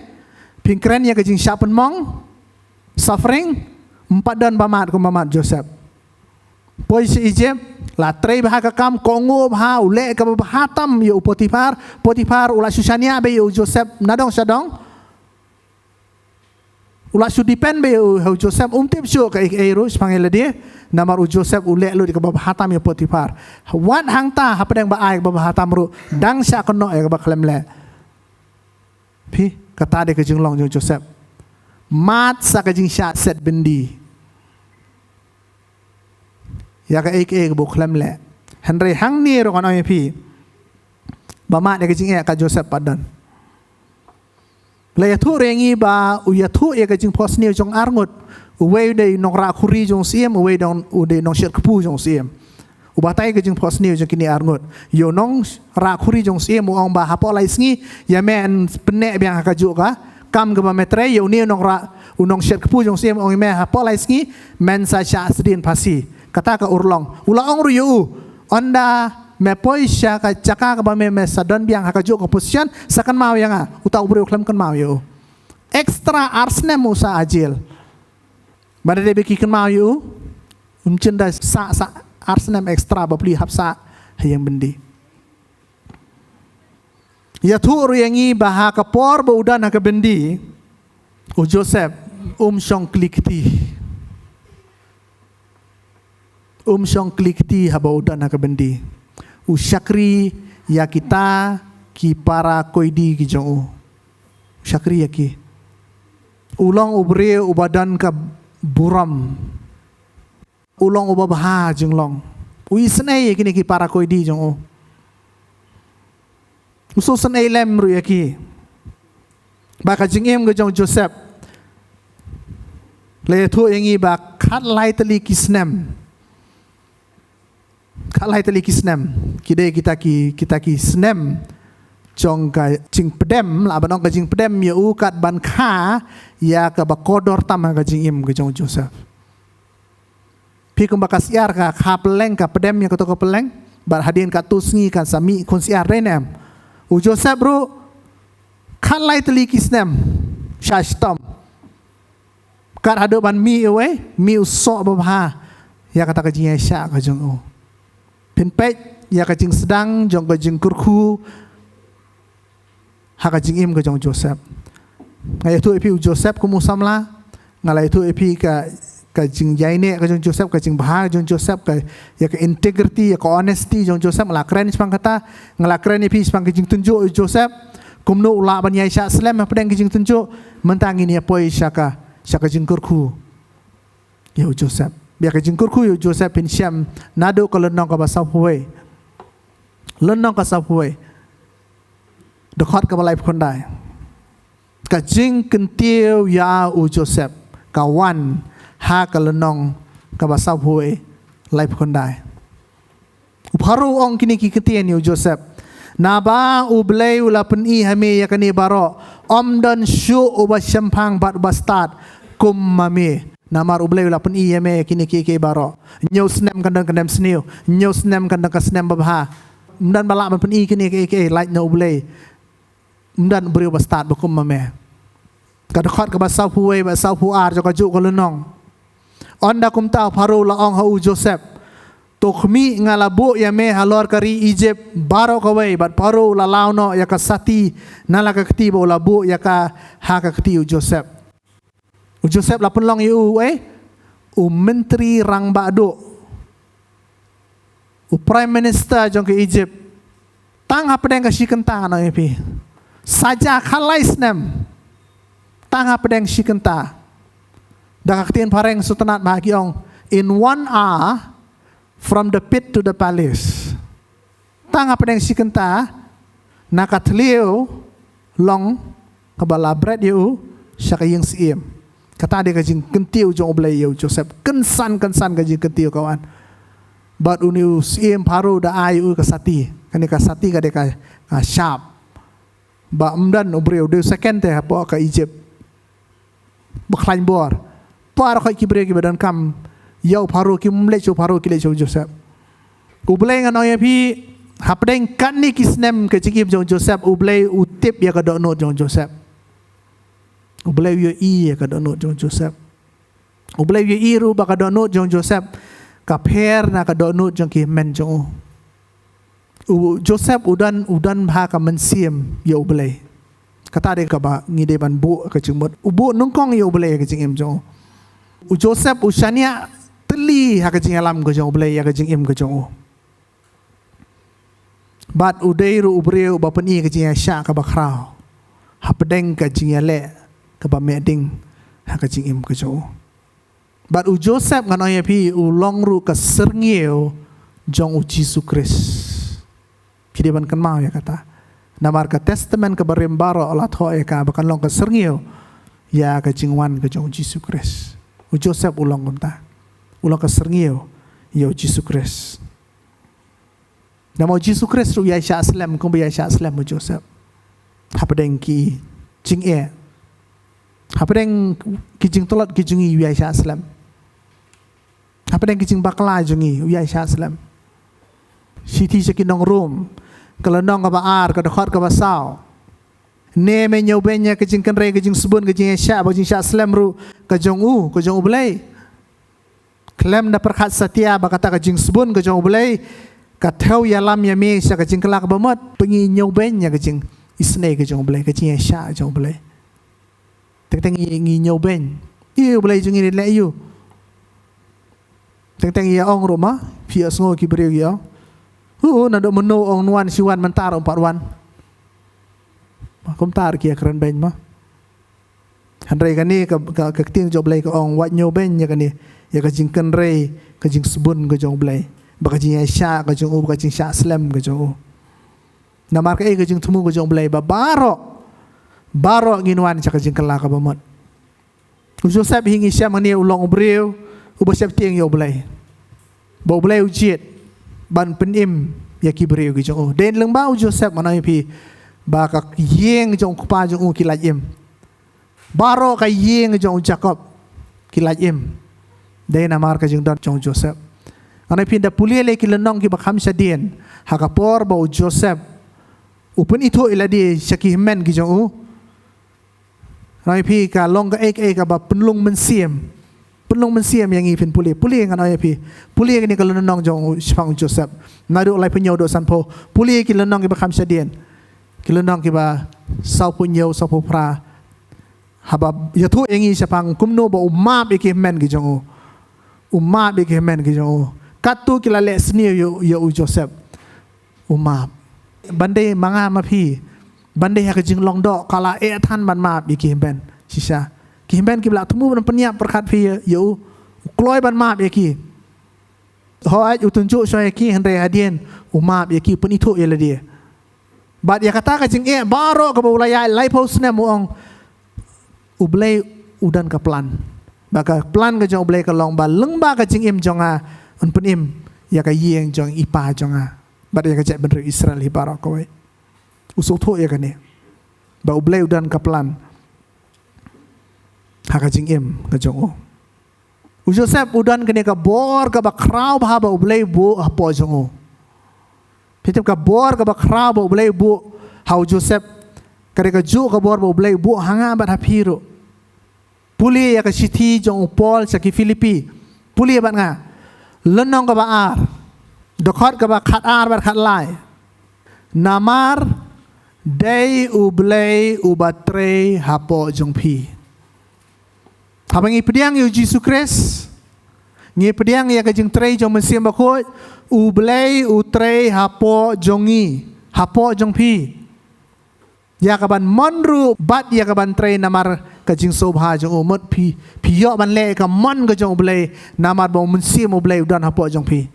Phi kren ïa ka jingshah pynmong, suffering, ym pat don ba mad kumba mad Joseph. Poi sha Egypt, la trei bha ha ka kam, kohnguh bha, u leh kaba bha tam ïa u Potiphar, Potiphar u la shu shaniah beit ïa u Joseph nadong shadong. U la shu depend beit ïa u, u Joseph, um tip shuh kaei kaei ruh shaphang ïa lade, namar u Joseph u leh lut ïa kaba bha tam ïa u Potiphar. Wat hangta hapdeng ba ai kaba bha tam ruh, dang shah kynnoh ïa kaba khlem leh. Phi, kata dei ka jinglong jong u Joseph. Mad sa ka jingshah set byndi. Ïa kaei kaei kaba u khlem leh. Hynrei hangne ruh ngan ong ïa phi. Ba mad ïa ka jingeh ka Joseph pat don. La ïathuh ruh ïa ngi ba u ïathuh ïa ka jingphohsniew jong arngut. Uwei u dei nongrah khuri jong u syiem, uwei dong u dei nongshit kpu jong u syiem. U batai ka jingphohsniew jong kine arngut. Ïa u nongrah khuri jong u syiem u ong ba hapoh lai sngi, ïa me yn pynneh biang ha kajuh ka kam kaba me trei, ïa une u nongrah, u nongshit kpu jong u syiem u ong ïa me hapoh lai sngi men sa shah sdien phasi. Kata ka urlong. U la ong ruh ïa u, ynda me poi sha ka jaka kaba me, me sa don biang ha kajuh ka position, sa kynmaw ïa nga. Uta u briew u khlem kynmaw ïa u. Extra ar snem u sah ha jel. Ba da dei ba ki kynmaw ïa u, um jin da sah, sah ar snem extra bapli hap sah ha ïing byndi. Ïathuh ruh ïa ngi ba ha ka por ba u don ha ka byndi, u Joseph um shong kli kti. Um shong kli kti haba u don ha ka byndi. U shakri ïa kita ki para koidi ki jong u. U shakri ïa ki. U long u briew uba don ka burom. U long uba bha jinglong. U isynei ïa kine ki para koidi jong u. U sngewsynei lem ruh ïa ki. Ba ka jingim ka jong u Joseph. La ïathuh ïa ngi ba khatlai tylli ki snem. Khatlai tylli ki snem. Ki dei kita ki, kita ki snem jong ka jingpdem, lah ban ong ka jingpdem ïa u kat ban kha ïa kaba kordor tam ha ka jingim ka jong u Joseph. Phi, kumba ka syiar ka kha pylleng, ka pdem ïa kato ka pylleng. Bad hadien katto sngi kan sa mih khun syiar, dei ne em? U Joseph ruh khatlai tylli ki snem shah shitom. Kat haduh ban mih uwei, mih u soh babha ïa kata ka jingïaishah ka jong u. Phin peit ïa ka jingsdang jong ka jingkyrkhu ha ka jingim ka jong u Joseph. Nga ïathuh ïa phi u Joseph kum u samla, nga la ïathuh ïa phi ka, ka jingïaineh ka jong u Joseph, ka jingbha ka jong u Joseph, ka, ïa ka integrity, ïa ka honesty jong u Joseph, nga la kren shaphang kata, nga la kren ïa phi shaphang ka jingtynjuh u Joseph, kumno u lah ban ïaishah slem hapdeng ka jingtynjuh, mynta ngin ïa poi sha ka, sha ka jingkyrkhu ïa u Joseph. Ïa ka jingkyrkhu ïa u Joseph phin shem naduh ka lynnong kaba sawphew wei. Lynnong ka sawphew wei. Dkhot kaba laiphew khyndai. Ka jingkyntiew ïa u Joseph ka wan ha ka lynnong kaba sawphew wei, laiphew khyndai. U Pharaoh u ong kine ki ktien ïa u Joseph. Naba U Blei u la pyni ha me ïa kane baroh, ym don shuh uba shemphang bad uba stad kum ma me. Namar U Blei u la pyni ïa me ïa kine kiei kiei baroh. Hynñiew snem kan don ka snem sniew, hynñiew snem kan don ka snem babha. Ym don ba lah ban pyni kine kiei kiei, lait na U Blei. Ym don briew ba stad ba kum ma me. Ka dkhot kaba sawphew wei bad sawphew ar jong kajuh ka lynnong. Ynda kumta u Pharaoh u la ong ha u Joseph, to khmih, nga la buh ïa me halor ka ri Egypt baroh kawei, bad Pharaoh u la law noh ïa ka sati na la ka kti ba u la buh ïa ka ha ka kti u Joseph. U Joseph la pynlong ïa u, eh, u myntri rangbah duh, u prime minister jong ka Egypt. Tang hapdeng ka shi kynta, ngan ong ïa phi. Saja khatlai snem. Tang hapdeng shi kynta. Da ka ktien phareng sngewtynnad ba ki ong, in one hour from the pit to the palace. Tang hapdeng shi kynta, na ka thliew long kaba la bret ïa u sha ka ïing syiem. Kata dei ka jingkyntiew jong U Blei ïa u Joseph. Kynsan, kynsan ka jingkyntiew ka wan. Bad une u syiem Pharaoh da ai ïa u ka sati. Kane ka sati ka dei ka, ka shap. Ba ym don u briew, dei u second te hapoh ka Egypt. Ba khlaiñ bor. Baroh khoit ki briew kiba donkam ïa u Pharaoh, kim leit sha u Pharaoh, ki leit sha u Joseph. U Blei, ngan ong ïa phi, hapdeng katne ki snem ka jingim jong u Joseph, U Blei u tip ïa ka dohnud jong u Joseph. U Blei u ïohi ïa ka dohnud jong u Joseph. U Blei u ïohi ruh ba ka dohnud jong u Joseph ka pher na ka dohnud jong ki hynmen jong u. U Joseph u don, u don bha ka mynsiem ïa U Blei. Kata dei kaba ngi dei ban buh ka jingmut. U buh nyngkong ïa U Blei ïa ka jingim jong u. U Joseph u shaniah tylli ha ka jingïalam ka jong U Blei ïa ka jingim ka jong u. Bad u dei ruh u briew ba pyni ka jingïaishah kaba khraw hapdeng ka jingïaleh kaba meh ding ha ka jingim ka jong u. Bad u Joseph, ngan ong ïa phi, u long ruh ka syrngiew jong u Jisu Khrist. Phi dei ban kynmaw ïa kata. Namar ka Testament kaba rim baroh la thoh ïa ka ba kan long ka syrngiew ïa ka jingwan ka jong u Jisu Khrist. U Joseph u long kumta. U long ka syrngiew ïa u Jisu Khrist. Namar u Jisu Khrist ruh u ïaishah slem kumba ïaishah slem u Joseph. Hapdeng ki jingeh, hapdeng ki jingtlot ki jong ngi u ïaishah slem. Hapdeng ki jingbakla jong ngi u ïaishah slem. Shithi sha ki nong Rom, ka lynnong kaba ar, ka dkhot kaba saw. Ne me ñiewbeiñ ïa ka jingkynrei, ka jingsbun, ka jingïaishah bad ka jingshah slem ruh ka jong u, ka jong U Blei. Khlem da pyrkhat satia ba kata ka jingsbun ka jong U Blei ka thew ïalam ïa me sha ka jingkylla kaba mut, ba ngi ñiewbeiñ ïa ka jingisynei ka jong U Blei, ka jingïaishah jong U Blei. Teng teng ngi, ngi ñiewbeiñ. Ïa U Blei jong ngi leh ïa u. Teng teng ïa ong ruh ma, phi ïa sngew ki briew ïa ong, hu, naduh mynno ong un wan, shi wan mynta ruh um pat wan. Ma, kumta ruh ki ïa kren beiñ ma. Hynrei kane ka, ka, ka ktien jong U Blei ka ong, wat ñiewbeiñ ïa kane, ïa ka jingkynrei, ka jingsbun ka jong U Blei, ba ka jingïaishah ka jong u, ba ka jingshah slem ka jong u. Namar kaei? Ka jingthmu ka jong U Blei ba baroh, baroh ngin wan sha ka jingkylla kaba mut. U Joseph hi ngi shem hangne u long u briew uba sheptieng ïa U Blei, ba U Blei u jied ban pynim ïa ki briew ki jong u. Dei lyngba u Joseph, ngan ong ïa phi, ba ka ïing jong u kpa jong u ki lait im. Baroh ka ïing jong u Jakob ki lait im. Dei namar ka jingdon jong u Joseph. Ngan ong ïa phi, da pule lei ki lynnong kiba kham shadien ha ka por ba u Joseph u pynithuh ïa lade sha ki hynmen ki jong u. Ngan ong ïa phi, ka long kaei kaei kaba pynlong mynsiem. Pynlong mynsiem ïa ngi. Phin pule, pule, ngan ong ïa phi, pule kane ka lynnong jong u, shaphang u Joseph. Naduh laiphew hynñiew haduh sanphew. Pule ki lynnong kiba kham shadien, ki lynnong kiba sawphew hynñiew, sawphew phra. Haba ïathuh ïa ngi shaphang kumno ba u map ïa ki hynmen ki jong u. U map ïa ki hynmen ki jong u. Katto ki la leh sniew ïa u, ïa u Joseph, u map. Ban dei ma nga ma phi, ban dei ha ka jinglong doh, ka la eh than ban map ïa ki hynmen shisha. Ki hynmen kiba la thmu ban pynïap pyrkhat phi ïa, ïa u, u kloi ban map ïa ki. Hooid, u tynjuh shuwa ïa ki, hynrei hadien u map ïa ki, u pynithuh ïa lade. Bad ïa kata ka jingeh baroh kaba u la ïaid laiphew snem, u ong, U Blei u don ka plan. Ba ka plan ka jong U Blei ka long ba lyngba ka jingim jong nga un pynim ïa ka ïing jong i pa jong nga bad ïa ka jaitbynriew Israel hi baroh kawei. U sngewthuh ïa kane, ba U Blei u don ka plan ha ka jingim ka jong u. U Joseph u don kane ka bor kaba khraw bha ba U Blei u buh hapoh jong u. Phi tip, ka bor kaba khraw ba U Blei u buh ha u Joseph, ka dei kajuh ka bor ba U Blei u buh ha nga bad ha phi ruh. Pule ïa ka shithi jong u Paul sha ki Philippi. Pule bad nga. Lynnong kaba ar, dkhot kaba khatar bad khatlai. Namar dei U Blei uba trei hapoh jong phi. Haba ngi pdiang ïa u Jisu Khrist, ngi pdiang ïa ka jingtrei jong u Mynsiem Bakhuid, U Blei u trei hapoh jong ngi, hapoh jong phi. Ïa kaban mon ruh bad ïa kaban trei namar ka jingsngewbha jong u. Mut phi, phi ïoh ban leh ïa ka mon ka jong U Blei namar ba u Mynsiem U Blei u don hapoh jong phi.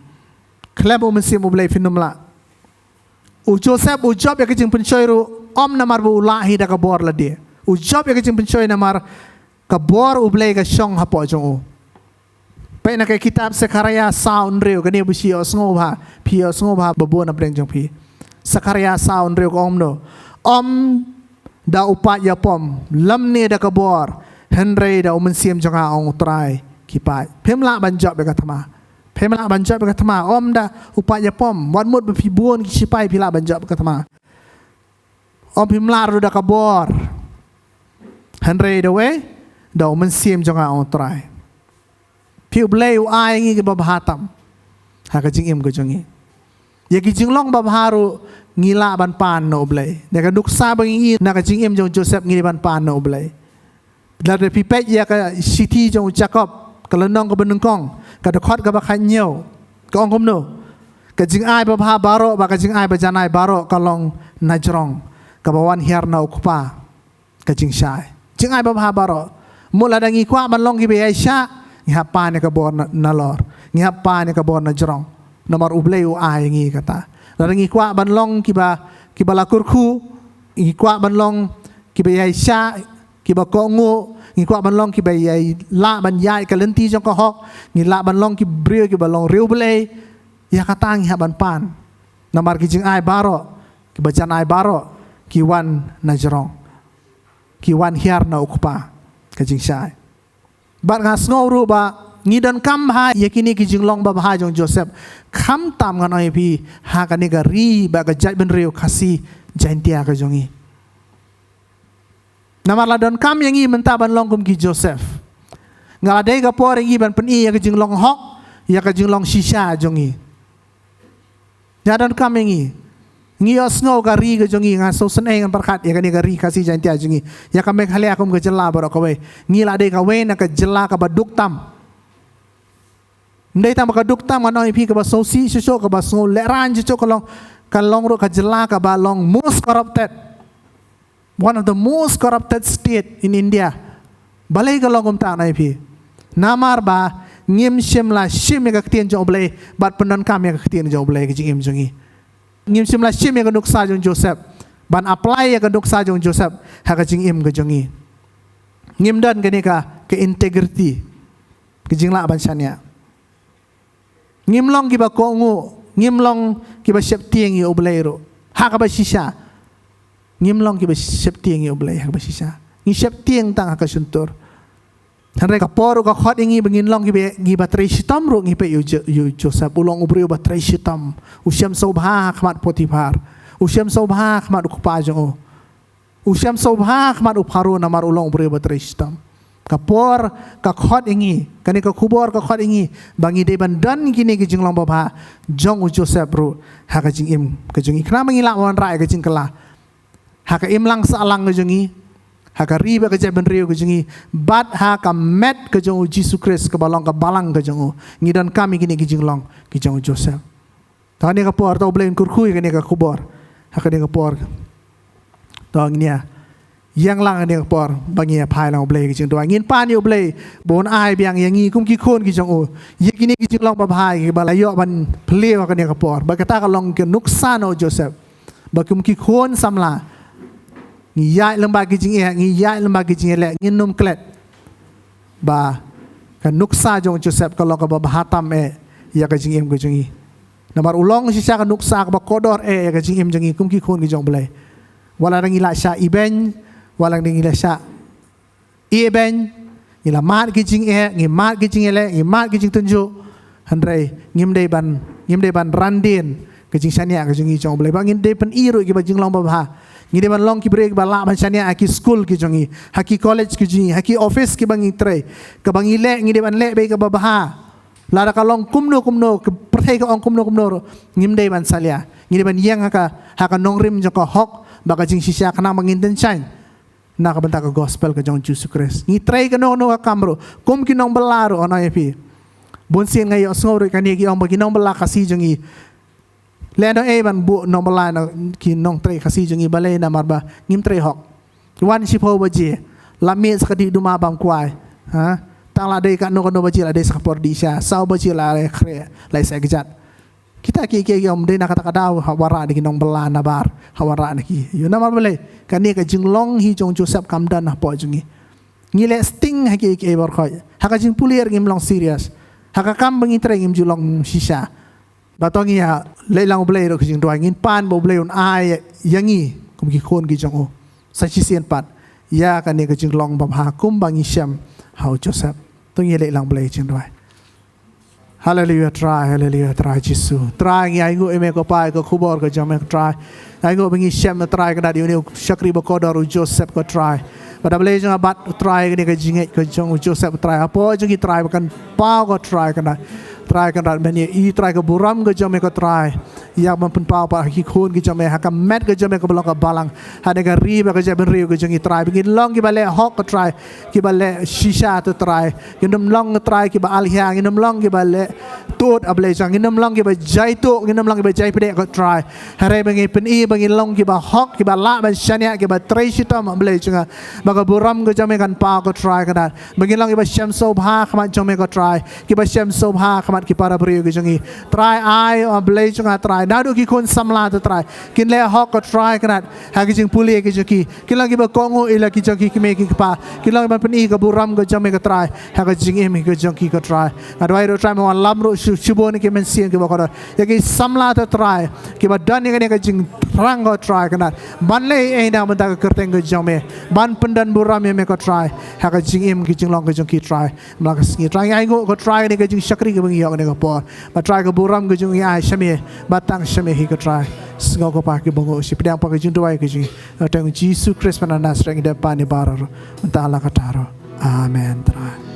Khlem u Mynsiem U Blei phin ym lah. U Joseph u jop ïa ka jingpynshoi ruh ym namar ba u lah hi da ka bor lade. U jop ïa ka jingpynshoi namar ka bor U Blei ka shong hapoh jong u. Peit na ka kitab Sakharaïa saw hynriew, kane ba shu ïohsngew bha, phi ïohsngew bha ba bun na pdeng jong phi. Sakharaïa saw hynriew ka ong kumno? Ym da u paid ïapom, lymne da ka bor, hynrei da u Mynsiem jong nga, ong U Trai ki paid. Phim lah ban jop ïa ka thma. Phim lah ban jop ïa ka thma ym da u paid ïapom. Wat mut ba phi bun ki shipai phi lah ban jop ïa ka thma. Ym phim lah ruh da ka bor. Hynrei da uwei, da u Mynsiem jong nga, ong U Trai. Phi, U Blei u ai ngi kiba bha tam ha ka jingim ka jong ngi. Ïa ki jinglong babha ruh ngi lah ban pan na U Blei. Da ka nuksa ba ngi i na ka jingim jong u Joseph ngi lah ban pan na U Blei. Lada phi peit ïa ka shithi jong u Jakob, ka lynnong kaba nyngkong, ka dkhot kaba khathynñiew, ka ong kumno? Ka jingai babha baroh bad ka jingai bajanai baroh ka long na jrong, kaba wan hiar na u Kpa ka jingshai. Jingai babha baroh. Mut lada ngi kwah ban long kiba ïaishah, ngi hap pan ïa ka bor na, nalor. Ngi hap pan ïa ka bor na jrong. Namar U Blei u ai ngi kata. Lada ngi kwah ban long kiba, kiba la kyrkhu, ngi kwah ban long kiba ïaishah, kiba kohnguh, ngi kwah ban long kiba ïai lah ban ïaid ka lynti jong ka hok, ngi lah ban long ki briew kiba long riewblei, ïa kata ngi hap ban pan. Namar ki jingai baroh, kiba janai baroh, ki wan na jrong. Ki wan hiar na u Kpa ka jingshai. Bad nga sngew ruh ba ngi donkam bha ïa kine ki jinglong babha jong u Joseph. Khamtam ngan ong ïa phi, ha kane ka ri bad ka jaitbynriew Khasi Jaintia ka jong ngi. Namar la donkam ïa ngi mynta ban long kum ki Joseph. Nga la dei ka por ïa ngi ban pyni ïa ka jinglong hok, ïa ka jinglong shisha jong ngi. Nga donkam ïa ngi. Ngi ïohsngew ka ri ka jong ngi, nga sngewsynei ngan pyrkhat ïa kane ka ri Khasi Jaintia jong ngi, ïa ka Meghalaya kum ka jylla baroh kawei. Ngi la dei kawei na ka jylla kaba duk tam. Ym dei tang ba ka duk tam, ngan ong ïa phi, kaba sngewsih shuh shuh, kaba sngew lehraiñ shuh shuh, ka long, ka long ruh ka jylla kaba long most corrupted. One of the most corrupted state in India. Balei ka long kumta, ngan ong ïa phi? Namar ba ngim shym la shim ïa ka ktien jong U Blei bad pyndonkam ïa ka ktien jong U Blei ha ka jingim jong ngi. Ngim shym la shim ïa ka nuksa jong u Joseph ban apply ïa ka nuksa jong u Joseph ha ka jingim ka jong ngi. Ngim don kane ka, ka integrity, ka jinglah ban shaniah. Ngim long kiba kohnguh, ngim long kiba sheptieng ïa U Blei ruh ha kaba shisha. Ngim long kiba sheptieng ïa U Blei ha kaba shisha. Ngi sheptieng tang ha ka shyntur. Hynrei ka por ruh ka khot ïa ngi ba ngin long kiba, kiba trei shitom ruh. Ngi peit ïa u Jo-, ïa u Joseph, u long u briew ba trei shitom. U shem sngewbha ha khmat Potiphar. U shem sngewbha ha khmat u kpa jong u. U shem sngewbha ha khmat u Pharaoh namar u long u briew ba trei shitom. Ka por ka khot ïa ngi, kane ka khubor ka khot ïa ngi ba ngi dei ban don kine ki jinglong babha jong u Joseph ruh ha ka jingim ka jong ngi. Khnang ba ngi lah ban wanrah ïa ka jingkylla ha ka imlang sahlang ka jong ngi, ha ka ri bad ka jaitbynriew ka jong ngi, bad ha ka met ka jong u Jisu Khrist kaba long ka balang ka jong u. Ngi donkam ïa kine ki jinglong ki jong u Joseph. To ha kane ka por, to U Blei un kyrkhu ïa kane ka khubor ha kane ka por. To ngin ïa ïeng lang ha kane ka por ba ngin ïa phai lang ha U Blei ha ka jingduwai. Ngin pan ïa U Blei ba un ai biang ïa ngi kum ki khun ki jong u ïa kine ki jinglong babha kiba la ïoh ban plie ha kane ka por. Ba kata ka long ka nuksa na u Joseph, ba kum ki khun samla ngi ïaid lem bad ki jingeh, ngi ïaid lem bad ki jingeh, leh ngin ym klet ba ka nuksa jong u Joseph ka long kaba bha tam eh ïa ka jingim ka jong ngi. Namar u long shisha ka nuksa kaba kordor eh ïa ka jingim jong ngi kum ki khun ki jong U Blei. Wat la ngi la shah ibeiñ, wat la ngi la shah ibeiñ, ngi la mad ki jingeh, ngi mad ki jingeh, ngi mad ki jingtynjuh. Hynrei ngim dei ban, ngim dei ban randien ka jingshaniah ka jong ngi jong U Blei. Ba ngim dei pyni ruh kiba jinglong babha. Ngi dei ban long ki briew kiba lah ban shaniah ha ki skul ki jong ngi, ha ki college ki jong ngi, ha ki office kiba ngi trei. Kaba ngi leh, ngi dei ban leh beit kaba bha. Lada ka long kumno kumno, ka pyrthei ka ong kumno kumno ruh, ngim dei ban salia. Ngi dei ban ïeng ha ka, ha ka nongrim jong ka hok bad ka jingshisha, khnang ba ngin don shai na ka bynta ka gospel ka jong Jisu Khrist. Ngi trei kano kano ka kam ruh, kum ki nongbylla ruh, ngan ong ïa phi. Bun sien nga ïohsngew ruh kane ki ong ba ki nongbylla Khasi jong ngi, lehnohei ban buh nongbylla na ki nongtrei Khasi jong ngi, balei? Namar ba ngim trei hok. Wan shiphew baje, la mih sa ka dih duma bam kwai. Ha? Tang la dei kano kano baje, la dei sa ka por dih sha. Saw baje la dei khreh, la ïa sa kjat. Kita ki, ki, ki ym dei na kata ka daw ha wanrah na ki nongbylla nabar, ha wanrah na ki. Ïa namar balei? Kane ka jinglong hi jong Joseph kam don hapoh jong ngi. Ngi leh sting ha ki, ki, baroh khoit. Ha ka jingpule ruh ngim long serious. Ha ka kam ba ngi trei ngim ju long shisha. Ba to ngi ïa leit lang U Blei ruh ka jingduwai, ngin pan ba U Blei un ai ïa ngi kum ki khun ki jong u sa shisien pat ïa kane ka jinglong babha kumba ngi shem ha u Joseph. To ngi ïa leit lang U Blei jingduwai. Haleluya Trai, haleluya Trai Jisu. Trai, ngi ainguh ïa me ko Pa ïa ka khubor ka jong me Trai. Ainguh ba ngi shem Trai ka dak ïa une u shakri ba kordor u Joseph ko Trai. Ba da Blei jong nga bad Trai kane ka jingngeit ka jong u Joseph Trai. Hapoh jong ngi Trai ba kan paw ko Trai ka dak. Trai Kynrad, men ïa i Trai ka burom ka jong me ko Trai. Ïa ban pynpaw pat ha ki khun ki jong me, ha ka met ka jong me kaba long ka balang, ha kane ka ri bad ka jaitbynriew ka jong ngi Trai. Ba ngin long kiba leh hok ko Trai, kiba leh shisha to Trai. Ngin ym long Trai kiba alhia, ngin ym long kiba leh tud, A Blei jong nga, ngin ym long kiba jai tuh, ngin ym long kiba jai pdeh ko Trai. Hynrei ba ngin pyni ba ngin long kiba hok, kiba lah ban shaniah, kiba trei shitom, A Blei jong nga. Ba ka burom ka jong me kan paw ko Trai Kynrad. Ba ngin long kiba shem sngewbha ha khmat jong me ko Trai, kiba shem sngewbha ha khmat ki para briew ki jong ngi. Trai, ai A Blei jong nga Trai, naduh ki khun samla to Trai, kin leh hok ko Trai Kynrad ha ki jingpule ki jong ki, kin long kiba kohnguh ïa la ki jong ki kmie ki kpa, kin long kiba pyni ka burom ka jong me ko Trai ha ka jingim ka jong ki ko Trai. Nga duwai ruh Trai me wanlam ruh shu, shibun ki mynsiem kiba kordor, ïa ki samla to Trai, kiba don ïa kane ka jingthrang ko Trai Kynrad, ban leh ei na bynta ka kyrteng ka jong me, ban pyndon burom ïa me ko Trai ha ka jingim ka jinglong ka jong ki Trai. Mla ka sngi Trai ngi ainguh ko Trai kane ka jingshakri kaba ngi ïoh kane ka por. Ba Trai ka burom ka jong ngi ai sha me, ba tang sha me hi ko Trai. Sngew ko Pa kiba nguh, shi pdiang pat ka jingduwai ka jong ngi ha kyrteng Jisu Khrist ba na Nasareth ngi dei pan ïa baroh ruh, mynta la katta ruh. Amen Trai.